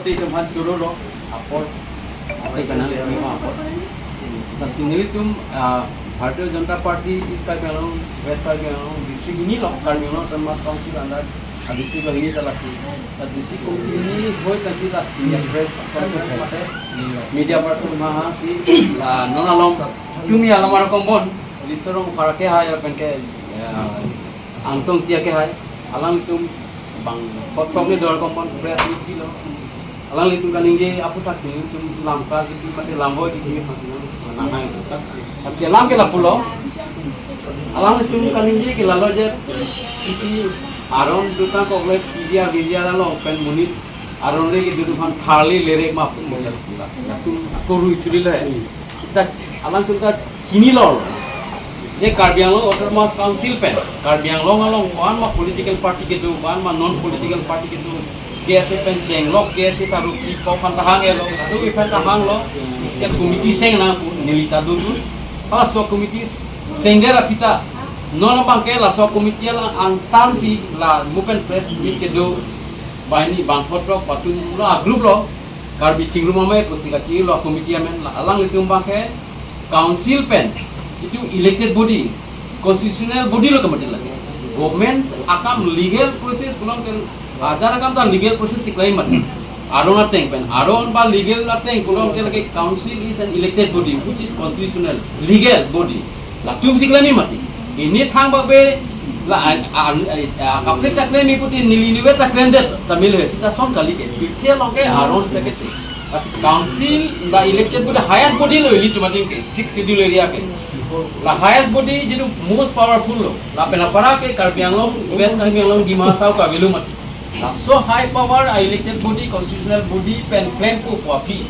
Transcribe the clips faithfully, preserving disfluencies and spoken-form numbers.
Itum aphan choro lo, apor, ate kanang itum apor. Lasi nelitum, ah, Bharatiya Janata Party East Karbi Anglong, West Karbi Anglong, district hini lo, Karbi Anglong Autonomous Council under, ah, district lo hini ta lasi. Ah, district committee hini hoi ta si la, media press conference mate, media person maha si, ah, non along, tumi along mara kombon, Lisarong Phara ke hai, lapen ke, ah, Angtong Tia ke hai, alanglitum bang hot sok ni dor kombon press meet pilo. Alanglitum kaningje aputhak si nelitum lamkar kiti mate lamvoi kiti pasi nang hai. Lasi alam ke lapulo. Alanglitum kaningje ke lalo je isi aron dutang kok le P G R, V G R along pen monit aron re kedo atum aphan tharli lerek ma pusi latum akorui chuli le. Ta alangtum ta chinilo je Karbi Anglong Autonomous Council pen Karbi Anglong along ko-an ma political party kedo, ko-an ma non political party kedo, K S A pen chenglok, K S A ta rupi ko aphan ta hanglo, rupi aphan ta hanglo, isi committee seng nang pu neli ta dudu. Laso committee sengdet aphi ta non abang ke laso committee along angtan si la mo pen press meet kedo, banghini bangpho throk atum lo, a group lo, Karbi Chingrum Amei pusi kachinilo committee amen. La alanglitum abang ke council pen itum elected body, constitutional body lo kemati lagi. Government akam legal process pulang ke ajar akam ta legal process si klem mati. Aron ateng pen, aron ba legal ateng pulang ke lagi council is an elected body which is constitutional, legal body. Latum si klem mati. Ini thang ba be la an an a kaprek ta klem iputi neli niwe ta klemdet ta milo he, sita son kali ke. Picture lo ke aron secretary. As council, the elected body, highest body lo ilitum adim ke, six schedule area ke. La highest body jitu most powerful lo. Lapen apara ke Karbi Anglong, West Karbi Anglong, Dima Hasao, Karbi Anglong mati. Laso high power a elected body, constitutional body pen klempo pu aphi.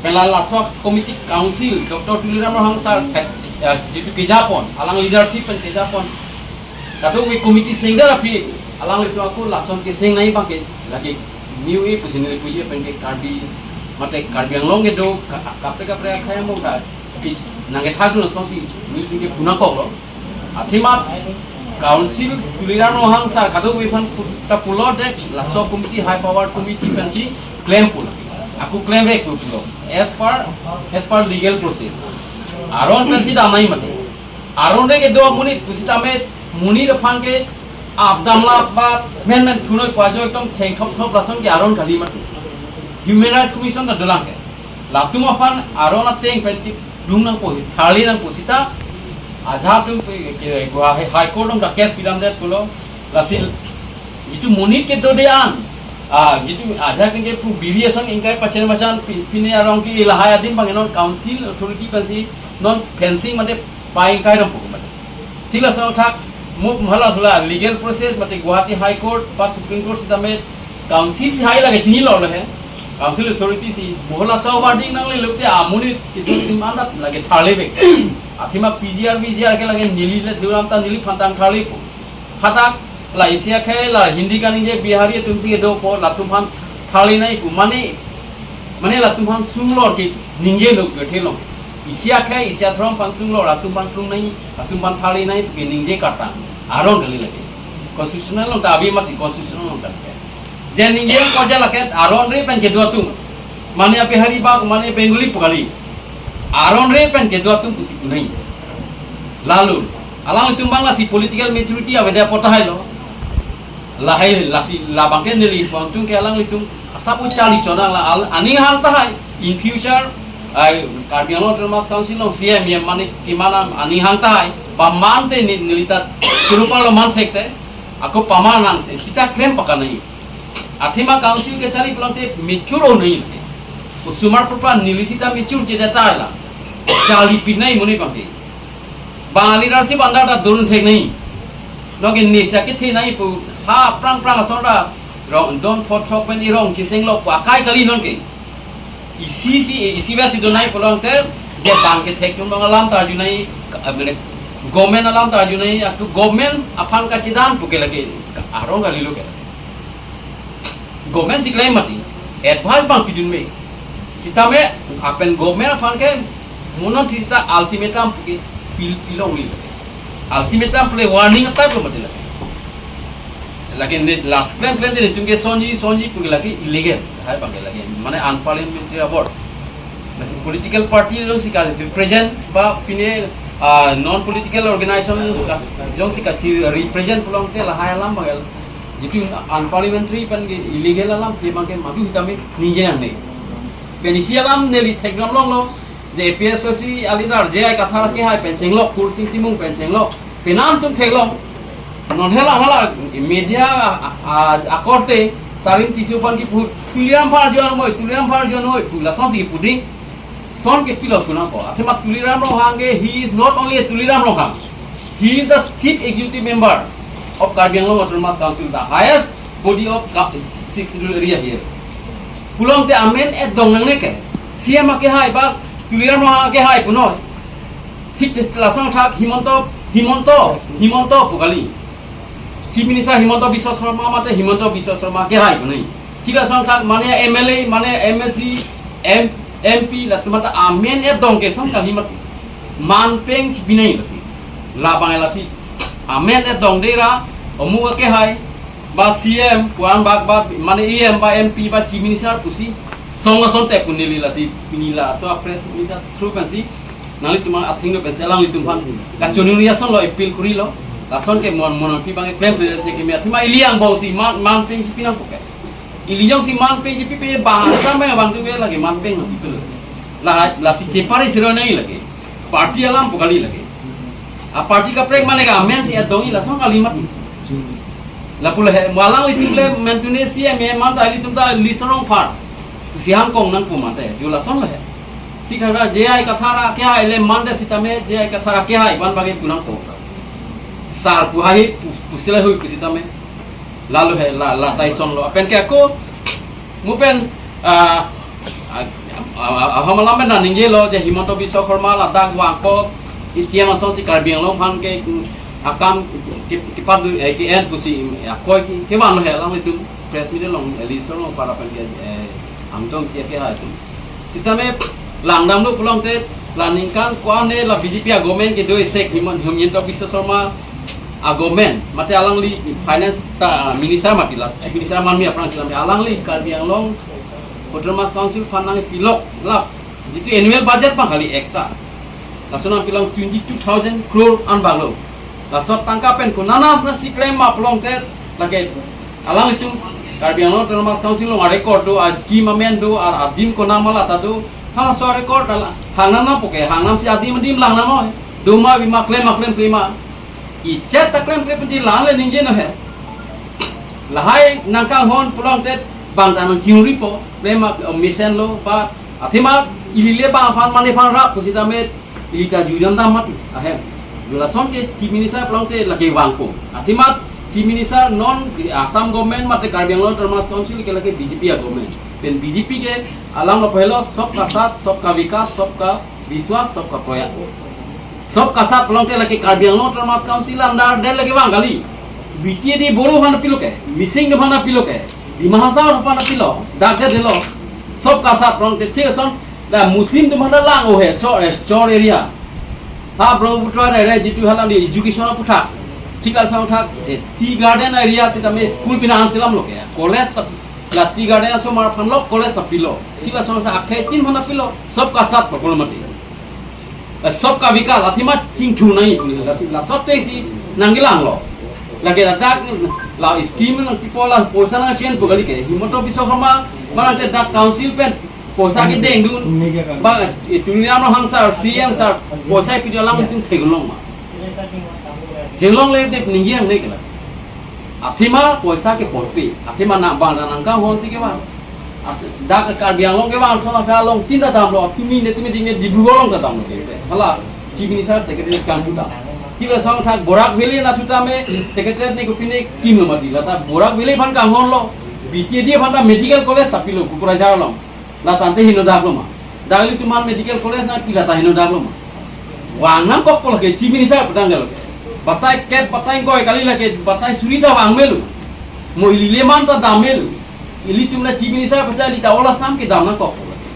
Pen la laso committee council, Doctor Tuliram Ronghang sir, ka, ya, jitu kejapon, alang leadership pen kejapon. Kadokave committee sengdet aphi, alanglitum ako lason keseng nai abang ke, lagi new e pusi neli puji pen ke Karbi, mate Karbi Anglong kedo, ka, kaprek kaprek akhai among ta, nang kethak dun lason si, nelitum ke puna kok lo. Athema council Tuliram Ronghang sir kadokave aphan pu-, ta pulo de, laso committee high power committee pensi klem pulo. Ako klemvek pulo. As per, as per legal process. Aron pensi damnai mati. Aron re kedo amonit pusitame monit aphan ke apdam la ba men men thunoi pu ajo ekdom thengthop thop lason ke aron kali mati. Human Rights Commission ta dolang ke. Latum aphan aron ateng pen ti lung nangpo, tharli nangpo sita. Ajahak atum ke, ke, Guwahati High Court along ta case pidamdet pulo. Lasi jitu monit kedo de an, ah, jitu ajahak atum ke pu biri ason ingkai pachan pachan pi-, pine arong ke lahai adim abang non council authority pensi non fencing mate pai ingkai rong pu mate. Thik lason thak mo hala sula legal process mate Guwahati High Court ba Supreme Court sitame council si hai lake chinilo le he. Council authority si mo hala so wording nangle lote amonit kedo atum anat lake tharlevek. Athema P G R, V G R ke lake neli le duram ta neli aphan tang tharlepo. Hadak la isi akhei la Hindi kaningje Bihari atum si kedopo latum aphan tharli nai pu mane, mane latum aphan sunglor ke ningje lo kethe lo. Isi akhei isi athrom aphan sunglor latum aphan tung nai, latum aphan tharli nai ke ningje karta. Aron kali lake. Constitutional along ta abi mati, constitutional along ta lake. Je ningje ko ja lake aron re pen kedo atum. Mane Bihari ba mane Bengali pu kali. Aron re pen kedo atum pusi kunai. Lalu, alanglitum abang lasi political maturity avedet apot tahai lo. Lahai lasi labang ke neli pon tung ke alanglitum asapu charli chonang la al-, aning hang tahai. In future, ai, Karbi Anglong Autonomous Council along C M, E M mane kemanam aning hang tahai. Ba mante ni neli ta churu palo man sekte. Ako paman nang se, sita klem pakanai. Athema council kecharli pulote mature onai. Osomar propa neli sita mature chede ta la. Charli pinai monit abang ke. Bang leadership anda ta durun thek nai. Noke nisa kethe nai pu ha prang prang ason ta rong don phot sok pen irong chiseng lo pu akai kali nonke. Isi si, isi besi donai pulote je bang kethek atum alam ta arjunai, ka, mane, government alam ta arjunai, ako government aphan kachedan pu ke lake, ka, aron kali lo ke. Government si klem mati, advice abang pidun me. Sitame, apen government aphan ke, monon thista ultimatum pu ke pil, pilong ni lake. Ultimatum pule warning atai lo mati lake. Lake ne last claim claim de netum ke sonji sonji pu lake illegal. Lahai abang ke lake mane unparliamentary award. Masi political party jongsi ka represent ba pine ah, non political organization jongsi ka, jongsi kachi represent pulote lahai alam abang ke. Jitu unparliamentary pen ke illegal alam ke abang ke madu sitame ningje nangne. Pen isi alam neli theklong longlo. Je A P H L C a leader J I Kathar kehai pen chenglok, Kursing Timung pen chenglok. Penang atum theklong. Non hela hala media a, a, a, akorte Sarin Tisso aphan kipu Tuliram aphan arju noi, Tuliram aphan arju noi, pu lasonsi kipu ding. Lason ke pilo pu nangkok. Athema Tuliram Ronghang ke, he is not only a Tuliram Ronghang. He is a chief executive member of Karbi Anglong Autonomous Council, the highest body of Ka-, Sixth Schedule area here. Pulote amen et dong nangne ke. C M akehai ba Tuliram Ronghang akehai pu noi. Thik te lason thak Himanta, Himanta, Himanta pu kali. Chief Minister Himanta Biswa Sarma mate Himanta Biswa Sarma akehai pu noi. Thik lason thak mane M L A, mane M L C, M, M P latum mate amen et dong ke lason kali mati. Manpeng chipi noi lasi. Labang lasi. Amen et dong dera, omuk akehai, ba C M, kuan bak ba, mane E M ba M P ba Chief Minister pusi, song asonte pu neli lasi, pini laso a press meet through pensi, nanglitum athengno pensi alanglitum aphan kachonuni asonlo appeal kurilo, lason ke mon mon pi abang claim de se keme athema ili angbong si man, manpeng chipi nangkok ke. Ili jongsi manpeng chipipe bang asam bang abang tu ke lake manpeng na pipelo. La, lasi chepari siro nai lake. Party alam pu kali lake. A party kaprek mane ke amen si adong ila song kali mati. Lapu le he, mo alanglitum le mentune si eme man ta ilitum ta list arong apar. Si hangkong nangpo mate, jo lason le he. Thik thak ra J I Kathar akehai le mande sitame, J I Kathar akehai abang bagi pu nangkok. Sar pu hai pu, pu sila hui pu sitame. Lalu he la, la tai sonlo. Pen ke ako, mo pen, ah, ah, ah, ah, hamalam pen nangjelo je Himanta Biswa Sarma ladak vangkok, itiang asonsi Karbi Anglong aphan ke, mm, akam ke, ke, kepadu, eh, ke-en pusi, mm, akoi ke, kevanlo he alanglitum press meet along, eh, list arong apar pen ke, eh, angdong tiak ke hai tu. Sitame langdamlo pulote la ningkan ko-an ne la B J P a government kedo isi Himan-, Himanta Biswa Sarma a government mate alangli finance ta minister mati la chief minister manmi aphrang sitame alangli Karbi Anglong Autonomous Council aphan nangpilok la jitu annual budget abang kali ekta. Laso nangpilong twenty two thousand crore an abanglo. Laso atangka pen konat nasi claim ma pulote lake alanglitum Karbi Anglong Autonomous Council along a record do, a scheme amen do, a adim konat ma lata do. Halaso a record ala hangnam nangpo ke, hangnam si adim adim lang nang noi. Do ma bi ma claim ma claim claim ma. Ichet ta claim claim penti lang le ningje no he. Lahai nangkanghon pulote bang ta nangchingripo, claim ma, eh, mesenlo ba athema ili le bang aphan mane aphan rap pusitame ili ta judam dam mati ahem. Lason ke Chief Minister pulote lake vangpo. Athema Chief Minister non Assam government mate Karbi Anglong Autonomous Council ke lake B J P a government. Pen B J P ke alam lo pehlo Sabka Saath, Sabka Vikas, Sabka Vishwas, Sabka Prayas. Sabka Saath pulote lake Karbi Anglong Autonomous Council under de lake vang kali. B T A D Boro aphan pilo ke, Mising atum aphan pilo ke, Dima Hasao atum aphan pilo, dak je delo. Sabka Saath pulote thik ason la Muslim atum aphan lang o he, so, eh, chor area. Ha Brahmaputra area jitu hala ni education aputhak. Thik ason thak, eh, tea garden area sitame school pina anselam lo ke. College ta la tea garden asomar aphan lo college ta pilo. Thik ason thak akhei tin aphan pilo. Sabka Saath pakol mati. Eh, Sabka Vikas athema chingthu nai puni la si la sote si nangkelanglo. Lake ladak la scheme nangpipo la poisa nangchen po kali ke. Himanta Biswa Sarma manang te dak council pen poisa kedengdun. Ba, eh, Tuliram Ronghang sir, C M sir, poisa pidi alanglitum theklong ma. Theklong le te ningje nangne ke la. Athema poisa ke porpi. Athema na bang na nangkanghon si kevang. At-, dak Karbi Anglong kevang, thong along tin ta damlo, tumi ne tumi ding ne Dibrugarh along ta damlo ke. Hala, Chief Minister Secretary kan puta. Thik ason thak Barak Valley anatthu tame Secretary ne kopine kimlo mati, lata Barak Valley aphan kanghonlo. B T A D aphan ta medical college ta pilo Kokrajhar along. La tangte heno daklo ma. Dak ilitum aphan medical college nangpi lata heno daklo ma. Vang nangkokpo lake Chief Minister putang lo ke. Batai ket batai ingkoi kali lake batai suri ta vang melo. Mo ili le man ta dam melo. Ilitum la Chief Minister putang ili ta ola sam kedam nangkokpo lake.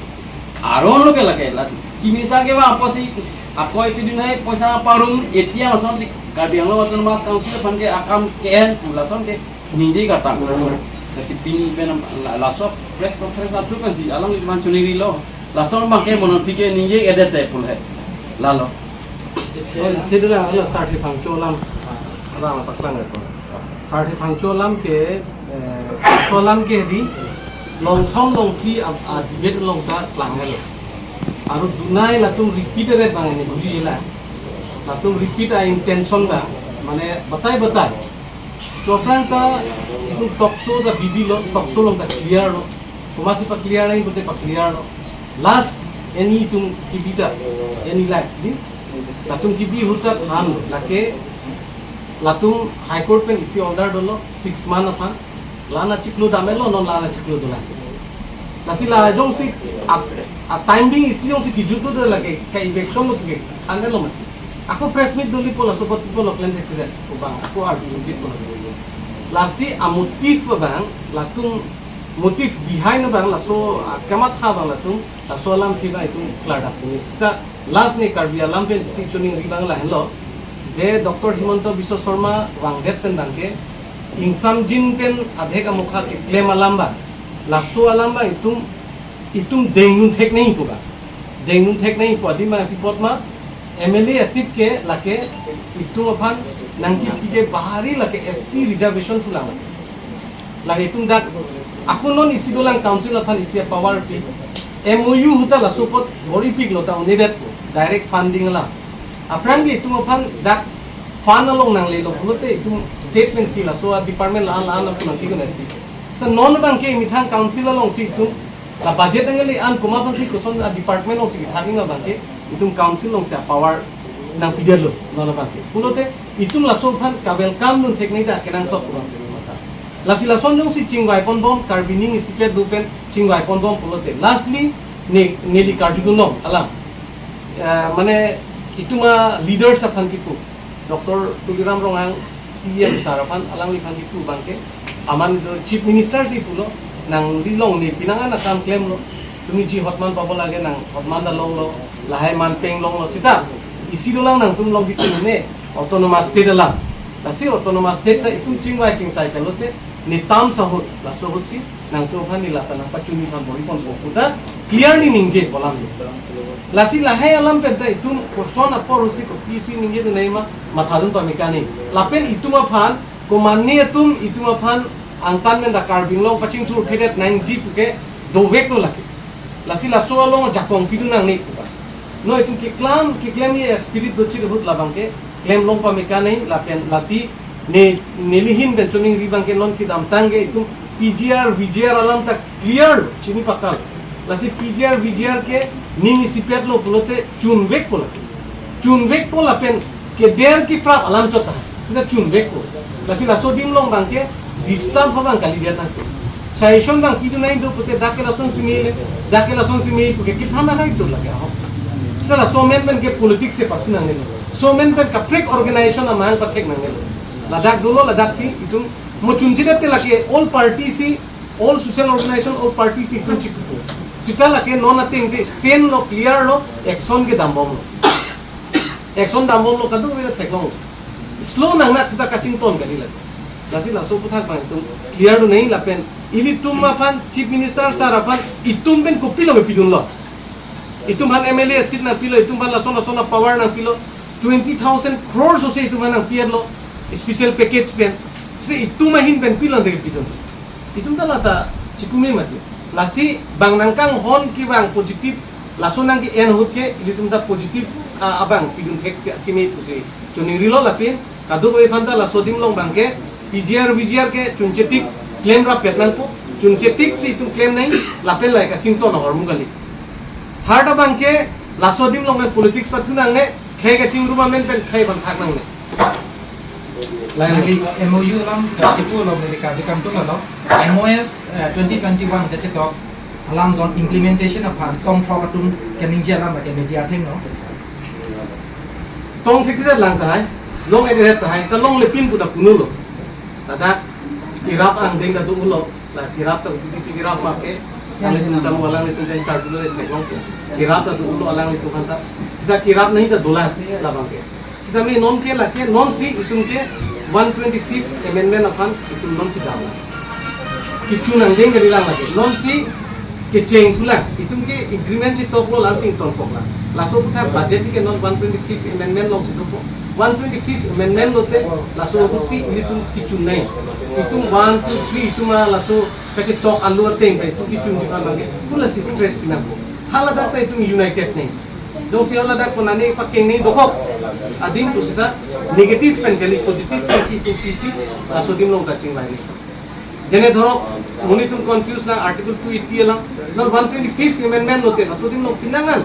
Aron lo ke lake la Chief Minister kevang apotsi akoi pidun hai poisa parum etiang asonsi Karbi Anglong Autonomous Council aphan ke akam ke-en pu lason ke Ningje katang. Lasi pini pen la- laso press conference athu pensi alanglitum aphan choningri lo. Laso abangke mo non pike ningje edet te pule. Lalo. Oh, sila, halo, sarthe phangcho alam. Abang paklang ko. Sarthe phangcho alam ke, eh, so alam ke di, longthom longthi a, a debate along ta klang lo. Aru dunai latum repeat ret abang ini buji la. Latum repeat a intention ta, mane batai batai. To aphrang ta itum talk show ta bidi lo, talk show along ta clear lo. Komatsi pa clear nangji pute pa clear lo. Last, any itum kibi ta, any life, di? Latum kibi ahut ta than lo, lake latum High Court pen isi order dolo, six month aphan. La-an achiklo dam-et lo, non la-an achiklo dolang. Lasi la jongsi a, a time being isi jongsi kijut lo de lake, ka eviction lo ke, an lo mati. Ako press meet doli po laso apot po lo plan thek thek, ko bang, ako arju jongsi po lo. Lasi a motive abang, latum motive behind abang, laso, a, kamatha abang latum, laso alamthe abang itum klardak sini. Seta last ne Karbi alam pen isi choningri abang lahenlo. Je Doctor Himanta Biswa Sarma vangdet pen abangke, ingsamjin pen adhek amokha keklem alam abang, laso alam abang itum, itum dengdun thek nangji ko abang. Dengdun thek nangji ko, adim abang pi apot ma, M L A asit ke lake itum aphan nangkipi ke bahari lake S T reservation thulang. Lake itum dak, ako non isi dolang council aphan isi power pi. M O U ahut ta laso apot bor-ipik lo ta unidet po, direct funding la. Aphrang ke itum aphan dak fund along nanglelo pulote itum statement si laso a department la-an la-an aphan nangpi ko nangpi. Seta non abangke methang council alongsi itum la budget nangle an komat aphansi koson a department alongsi kethak-ik abangke itum council alongsi a power nangpidetlo non abangke. Pulote itum laso aphan ka-welcome dun thek nangji ta kenangsot pulang sini mata. Lasi lason jongsi chingvai ponbom, Karbi aning isipet do pen chingvai ponbom pulote. Lastly, ne, neli karjudun long alam. Eh, mane itum a leaders aphan kipu. Doctor Tuliram Ronghang C E M sir aphan alangliphan kipu abangke. Amat do Chief Minister si pulo, nangli longle pinang an akam klemlo. Tumi ji hotman pabo lage nang hotman ta longlo, lahai man peng longlo seta. Isi dolang nangtum long bitin ne, autonomous state alam. Lasi autonomous state ta itum chingvai chingsai kalote, ne terms ahut, laso ahut si, nangtum aphan neli lata nangpachuni aphan bor-i ponpo pu ta, clearly ningje pu alam. Lasi lahai alam pen ta itum koson apor ahutsi kopisi ningjedun nangji ma, mathadun pame kani. Lapen itum aphan, komane atum itum aphan angtan pen ta Karbi Anglong pachingthur thedet nangji puke dovek lo lake. Lasi laso along jakong pidun nangne. No itum keklam, keklem ye spirit dochit ahut labangke, klem long pame kani lapen lasi ne, neli ahin pen choningri abangke non kedamtang ke itum P G R, V G R alam ta clear chini pakal. Lasi P G R, V G R ke ning isipet lo pulote chunvek po lake. Chunvek po lapen keder keprap alam chot ta. Seta chunvek po. Lasi laso adim along abangke disturb abang kalidet nangpo. Suggestion abang pidun nangji do pute dak ke lasonsi mele, dak ke lasonsi mele puke kephan arai do lake ahok. Seta laso amen pen ke politics si pathu nangnelo. Laso amen pen kaprek organization amahang pathek nangnelo. Ladak dolo, ladaksi itum mo chunjidette lake all party si, all social organization, all party si itum chipupo. Seta lake non ateng ke stand lo, clear lo, action kedambomlo. Action dambomlo kadokave theklong. Slow nangnak seta kachington kali lake. Lasi laso aphuthak abang itum clear dun nangji lapen ilitum aphan Chief Minister sir aphan itum pen kopilo pidunlo. Itum aphan M L A seat nangpilo, itum aphan lason lason a power nangpilo, twenty thousand crores ose itum aphan nangpi-etlo, special package pen. Se itum ahin pen pilo nangpidun. Itum ta lata chikume mati. Lasi bang nangkanghon kevang positive, laso nangke-en ahut ke, ilitum ta positive, ah, abang pidun theksi akimi pusi choningrilo lapen, kadokave aphan ta laso adim along abangke, P G R, V G R ke chunchetik klem rappet nangpo, chunchetik si itum klem nangji, lapen lahai kachington ahormu kali. Third abangke, laso adim along pen politics pathu nangne, khei kachingrum amen pen khei bang thak nangne. Lahai nangli M O U alam kachipu along neli karju kangtung along, M O S, eh, twenty twenty-one kachetok alam don implementation aphan song throk atum kaningje alam lake media athengno. Tong thekthedet lang tahai, long-edet tahai, kalongle pin pu ta punulo. Ladak kerap angdeng ta do-ulo, la kerap ta U P C kerap ma ke, alanglitum ta mo alanglitum ta in charge lo theklong ke. Kerap ta do-ulo alanglitum aphan ta, seta kerap nangji ta dolang labangke. Seta me non ke lake, nonsi itum ke One twenty-fifth amendment aphan itum nonsi dam lang. Kechun angdeng kali lang lagi. Nonsi kecheng thu lang. Itum ke agreement si tok lo lang si ington kok lang. Laso kutha budget ke non one twenty-fifth amendment alongsi dopo. One twenty-fifth amendment lote laso ahut si ilitum kechun nai. Itum one, two, three itum a laso kachetok alu ateng pai itum kechun di kan bangke. Pula si stress pinangpo. Haladak ta itum united nai. Jongsi haladak konane pakeng nai dokok. Adim pusita negative pen kali positive pensi itum pisi laso adim along kachingvai nai. Jene dhorok, monit atum confuse lang Article two eighty alam, non one twenty-fifth amendment lote laso adim along pinangan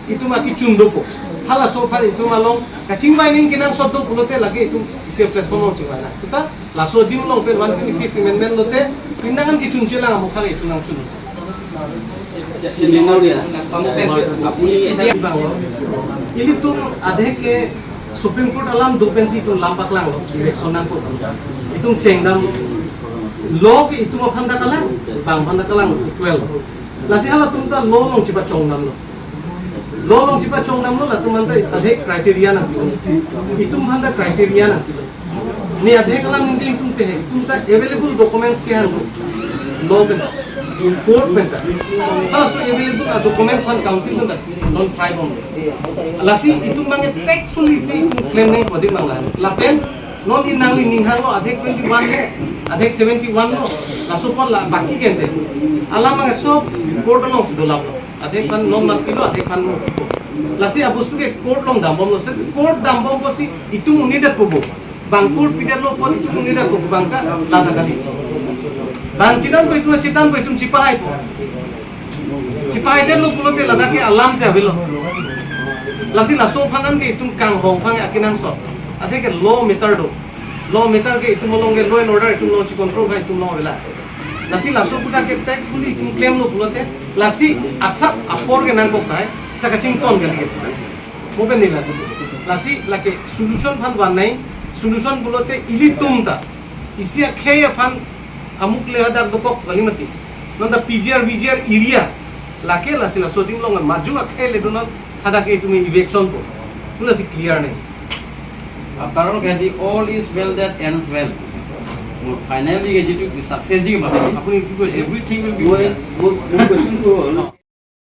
itum akechun dopo. Halaso aphan itum along kachingvai ning kenangsot do pulote lake itum isi platform along chingvai nang. Seta laso adim along pen one twenty-fifth amendment lote pinangan kechun chelang amokha itum nangchun. Ini mau dia. Apuni isi bang lo. Ilitum adhe ke Supreme Court alam do pensi itum lam paklanglo, election nangpo. Itum chengdam law ke itum aphan ta kalang, bang aphan ta kalang, equal. Lasi halatum ta law along chepachongdamlo. Law along chepachongdamlo, latum aphan ta adhe criteria nangtilo. Itum aphan ta criteria nangtilo. Ne adhe kalang ningje itum te he, itum ta available documents ke han lo. Law pen, court pen ta. Halaso available a documents aphan council pen ta non try bom. Lasi itum bangke tactfully si claim nangji padi mang la. Lapen non inang ni ning hang lo adhe twenty-one lo, adhe seventy-one lo. Laso aphan la baki kente. Alam bangke sob court alongsi dolaplo. Adhe aphan non matpilo, adhe aphan matpilo. Lasi abostu ke court along dambomlo. Se court dambom pusi itum unidetpo bo. Bang court pidetlo apot itum unidetpo bo, bang ta lata kali. Bang chedampo itum, chedampo itum chepahaipo. Chepahaidetlo pulote ladak ke alam si avelo. Lasi laso aphan an ke itum kanghong aphan akenangsot. Adhe ke law matter do. Law matter ke itum along ke law and order itum along checontrol ka itum along avelo. Lasi laso kutha ke tactfully itum claimlo pulote, lasi asap apor ke nangkok tahai, sa kachington kali ke. Mo pen ne lasi. Lasi lake solution aphan van nai, solution pulote ilitum ta isi akhei aphan amuk le hadak dokok kali mati. Non ta P G R, V G R area lake lasi laso adim along maju akhei le donon hadak ke itum eviction po. Pula si clear nai. After all, Gandhi, all is well that ends well. Finally, যিটো success যিটো পালে, আপুনি কি কৈছে? Everything will be মই well. মোৰ মোৰ কুৱেশ্যনটো হ'ল,